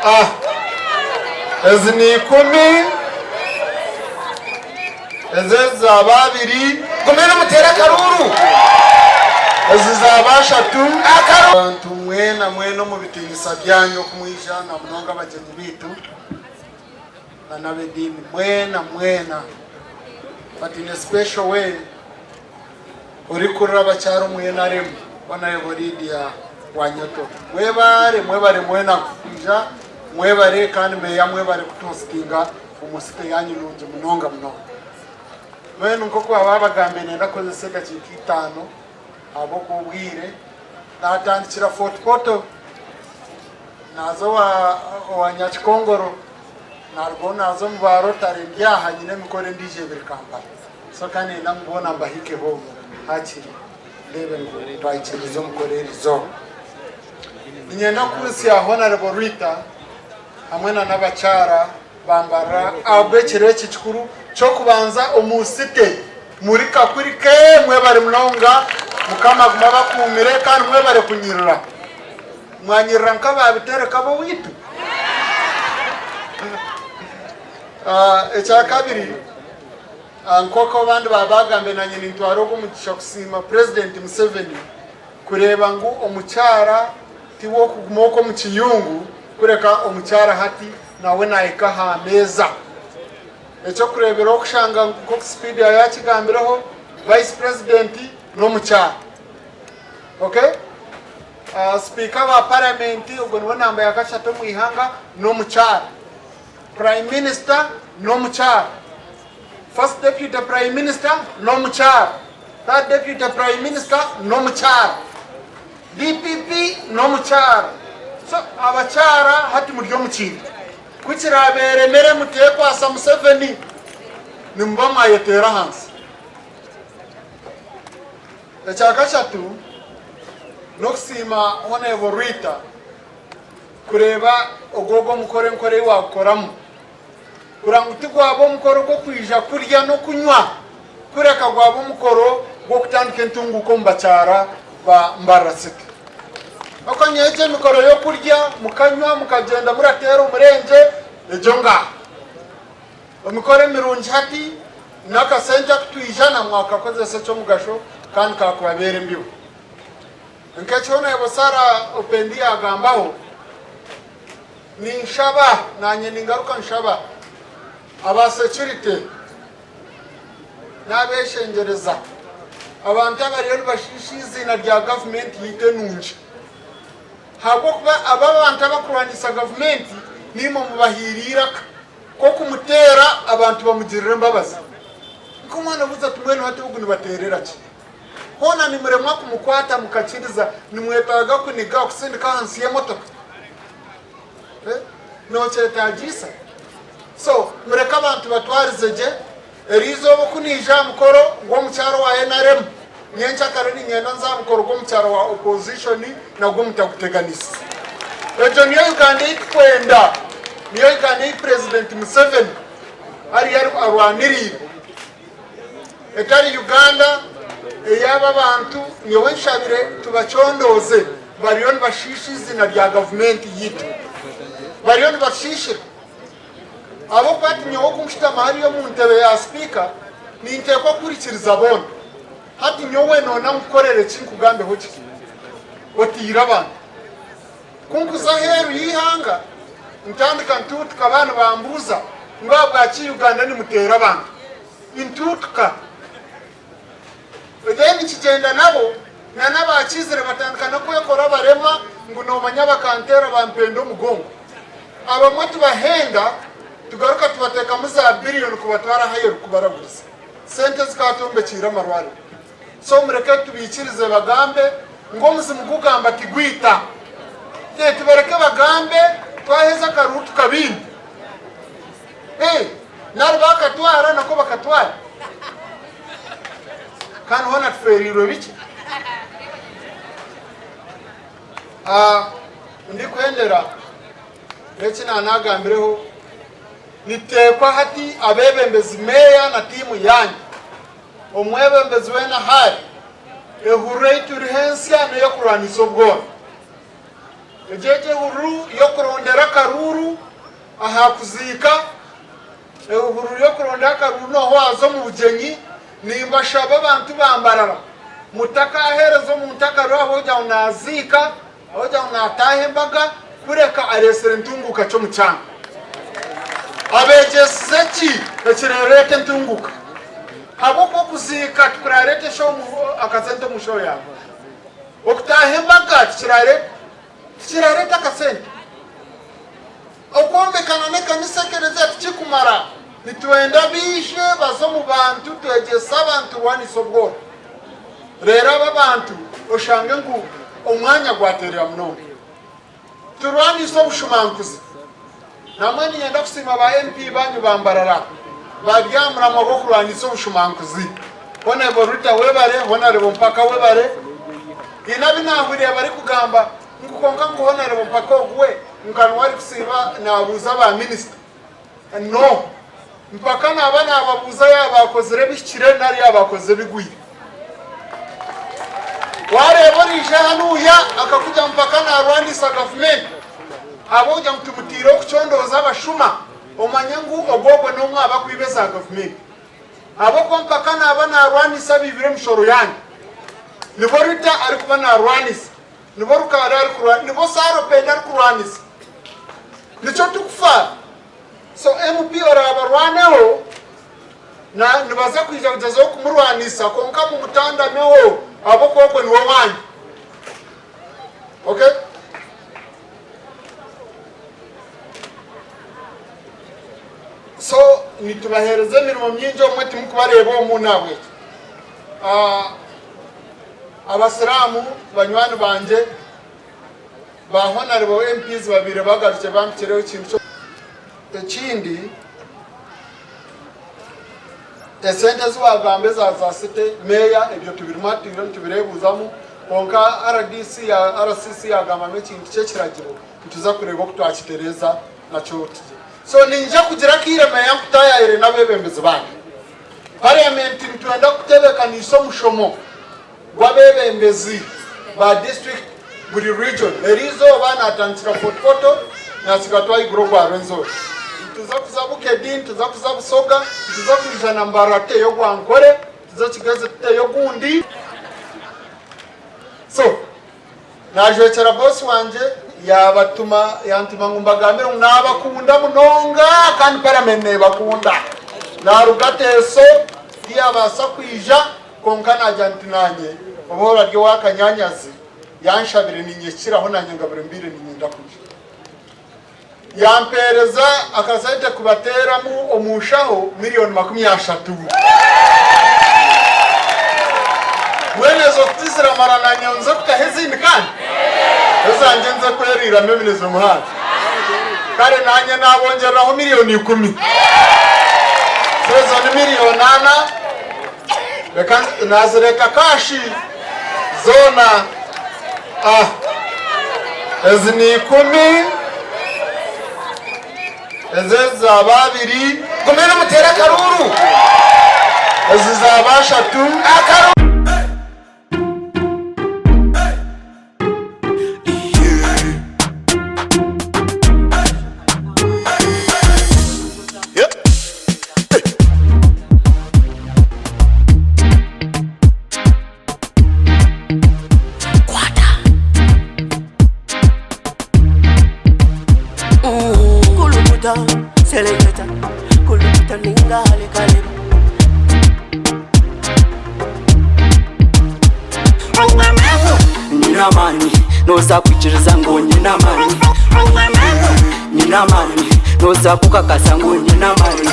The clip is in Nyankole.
Ah, ezi ni ikumi, ezi ezi zaaba abiri. Gume nimuteera akaruuru. Ezi zaaba ashatu. Akaruuru. Abantu mwena mwena omu bitiinisa byanyu oku mwija na munonga abagyenyi baitu na n'ab'ediini mwena mwena but in a special way Orikurira abakyara omu nrm Honourable Lydia Wanyoto mwebare mwebare mwena kwija mwebare kandi meeya mwebare kutuhositinga omu city yanyu nungi munonga munonga. Mbwenu nkoku babagambiire nenda kukozesa edakiika itaano ahabwokuba obwire natandikira Fort Portal naaza owa Nyakikongoro narugaho naaza omu ba Rotary ndi aha nyine emikoro endiijo ebiri Kampala. So ka nenda ngu boona mbahikeho hakiri ndeebe ngu twahikiriza omukoro eri izooba. Niinyenda kuhitsya Honarebo Rita hamwe na n'abakyara ba Mbarara ahabw'ekiro eki kikuru ky'okubanza omu city. Muri Kakurike mwebare munonga, Mukama agume abakuumire kandi mwebare kunyirira. Mwanyirira nk'abaabitereka ab'owaitu. Ekyakabiri. Nk'oku abandi baaba baagambire, naanye nintwara ogu omugisha kusiima Purezidenti Museveni kureeba ngu omukyara ti w'okuguma okwo omu kiyungu kureka omukyara hati nawe naahika aha meeza. Eky'okureeberaho kushanga nk'oku Sipiidi yaakigambireho, Vice Purezidenti n'omukyara. Okay? Sipiika wa Paramenti ogwo niwe namba ya kashatu omu ihanga n'omukyara. Prime Minister n'omukyara, First Deputy Prime Minister n'omukyara, Third Deputy Prime Minister n'omukyara, DPP n'omukyara. So abakyara hati muri omu kintu. Ku kirabeeremere muteekwasa Museveni nimuba mwayeteera ahansi. Ekyakashatu n'okusiima Honourable Rita. Kureeba ogu ogwo omukoro enkora ei waagukoramu, kureba ngu tigwaba omukoro gw'okwija kurya n'okunywa, kureka gwaba omukoro gw'okutandika entunguuka omu bakyara ba Mbarara City. Okanya egyo emikoro y'okurya mukanywa mukagyenda murateera omurengye, egyo ngaaha. Emikoro emirungi hati n'akasente aku twija na mwakakozesa eky'omugasho kandi kaakubabeera embibo. Nk'eki Honourable Sarah Opendi yaagambaho, ninshaba naanye ningaruka nshaba aba security n'abeshengyereza abantu abariyo nibashiisha eiziina rya gavumenti yaitu enungi ahabw'okuba aba abantu abakurwanisa gavumenti niimwe mubahaire eiraka k'okumuteera abantu bamugirire embabazi. Nk'omwana obuuza ati mbwenu hati ogu nibateerera ki? Hoona nimuremwa kumukwata mukakiriza, nimwetaaga kuniga kusindika ahansi y'emotoka? Eh, nokyetaagiisa? So, mureke abantu batwarize gye. Eriizooba oku naija aha mukoro gw'omukyara owa nrm, nyenkyakare niinyenda nze aha mukoro gw'omukyara wa opposition nagwo mutaguteganisa. Egyo niyo Uganda ei tukwenda, niyo Uganda ei Purezidenti Museveni ariyo arwaniriire. Etari Uganda eyaba abantu nyowe nshabire tubacondooze bariyo nibashiisha eizina rya gavumenti yitu bariyo nibashiishira ahabwokuba ati nyowe okunshutama hariya omu ntebe ya sipiika ninteekwa kuhurikiriza boona hati nyowe noona nkukorere ki nkugambeho ki otiire abantu kunkuza aheeru y'eihanga ntandika ntuutuka baaba nibambuuza ngu ahabwaki Uganda nimuteera abantu Ntuutuka. Then kigyenda nabo na n'abaakizire batandika n'okwekora abarema ngu noomanya bakanteera bampenda omugongo. Abamwe tubahenda tugaruka tubateekamu za billion kubatwara ahayeru kubaraguriza. Sente zikaatombekyeire amarwariro. So mureke tubaikirize bagambe ngu omuzimu gugamba tigwita. Tubareke bagambe twaheza akaruru tukabaine. Nari bakatwara nako bakatwara kandi hoona tufeereirwe bikye. Ndikuhendera n'eki naanagambireho, nituteekwa hati abeebembezi meeya na tiimu yaanyu, omwebembezi weena ahu ari, ehururu ei turiho ensya n'ey'okurwanisa obworo. Egyo egyo ehururu y'okurondera akaruuru. aha kuziika, ehururu y'okuronda akaruru noha waaza omu bugyenyi, nimbashaba abantu ba Mbarara mutakaheereza omuntu akaruru ahabw'okugira ngu naaziika, ahabw'okugira ngu naataaha embaga, kureka areetsire entunguuka ki omu kyanga. Abeegyesize ki ekirareeta entunguuka? Ahabw'okuba okuziika tikurareeta akasente omu nshaho yaawe. Okutaaha embaga tikirareeta akasente. Okwombekana n'ekanisa ekereziya tikikumara. Nitwenda baije baze omu bantu twegyese abantu turwanise obworo. Reero abo abantu oshange ngu omwanya gwateerera munonga. Turwanise obushumankuzi. Namwe niinyenda kusiima ba MP banyu ba Mbarara bari aha muramwa gw'okurwanisa obushumankuzi. Honourable Rita webare, Honourable Mpaka webare. Haine abu naahuriire barikugamba ngu kwonka ngu Honourable Mpaka ogu we nka niwe arikusiiba naabuuza ba minisita. No. Mpaka naaba naababuuza yaaba akozire ebihikire nari yaaba akozire ebigwire. Waareeba oriija hanuuya akakugira ngu mpaka naarwanisa gavumenti ahabw'okugira ngu tumutaireho kucondooza abashuma, omanye ngu ogwo ogwo n'omwe aha barikwiba eza gavumenti. Ahabw'okuba mpaka naaba naarwanisa abaibire emishoro yaanyu. Nibo Rita arikuba naarwanisa, nibo Rukaari arikurwanisa, nibo Sarah Penda arikurwanisa. Nikyo turikufa. So MP oraabarwaneho na nibaza kwija kugyezaho kumurwanisa kwonka mumutandameho ahabw'okuba ogwo niwe waanyu. Okay? So nitubaheereza emirimo mingi obumwe timukubareeba omu nahabwekyo. Ah, Abasiraamu banywani bangye Ba Honarebo MPs babaire bagarukire bampikireho ekintu kyo. Ekindi, esente ezi wagamba eza za city meeya ebyo tubirimu hati turiyo nitubireebuuzamu kwonka rdc ya RCC yagambamu ekintu ky'ekiragiro nituza kureeba oku twakitereeza nakyo tugye. So niinyija kugira akaire meeya nkutaayaayire n'abeebembezi bandi. Parliament nitwenda kutebeekaniisa omushomo gw'abeebembezi ba district buri region. Eriizooba natandikira Fort Portal natsiga twahigura ogwa Rwenzori. Nituza kuza Bukedi, nituza kuza Busoga, nituza kwija na Mbarara tuteyo ogwa Nkore, tuze Kigezi tuteyo ogundi. So najwekyera boss wangye yabatuma yantuma ngu mbagambire ngu nabakunda munonga kandi parliament nebakunda. Naruga Teso tiyabaasa kwija. Kwonka naagira nti, Naanye obu orarya owa kanyaanyazi yanshabire niinyekiraho naanye ngabure mbaire niinyenda kurya. Yampeereza akasente kubateeramu omu nshaho milioni 30. Mbwenu ezo tiziramara naanye nze kutaho ezindi kandi? Ezangye nze kweriiramu emineza omuhanda. Kare naanye naabongyereraho milioni ikumi. So ezo ni milioni ana. Reka nazireka kashi zoona. Ah, ezi ni ikumi, ezi ezi zaba abiri. Gume nimuteera akaruuru. Ezi zaba ashatu. Akaruuru. Kulukuta, seleketa, kulukuta ninga halekaleba. Nyine amaani noza kwikiriza ngu nyine amaani Nyine amaani noza kukakasa ngu nyine amaani.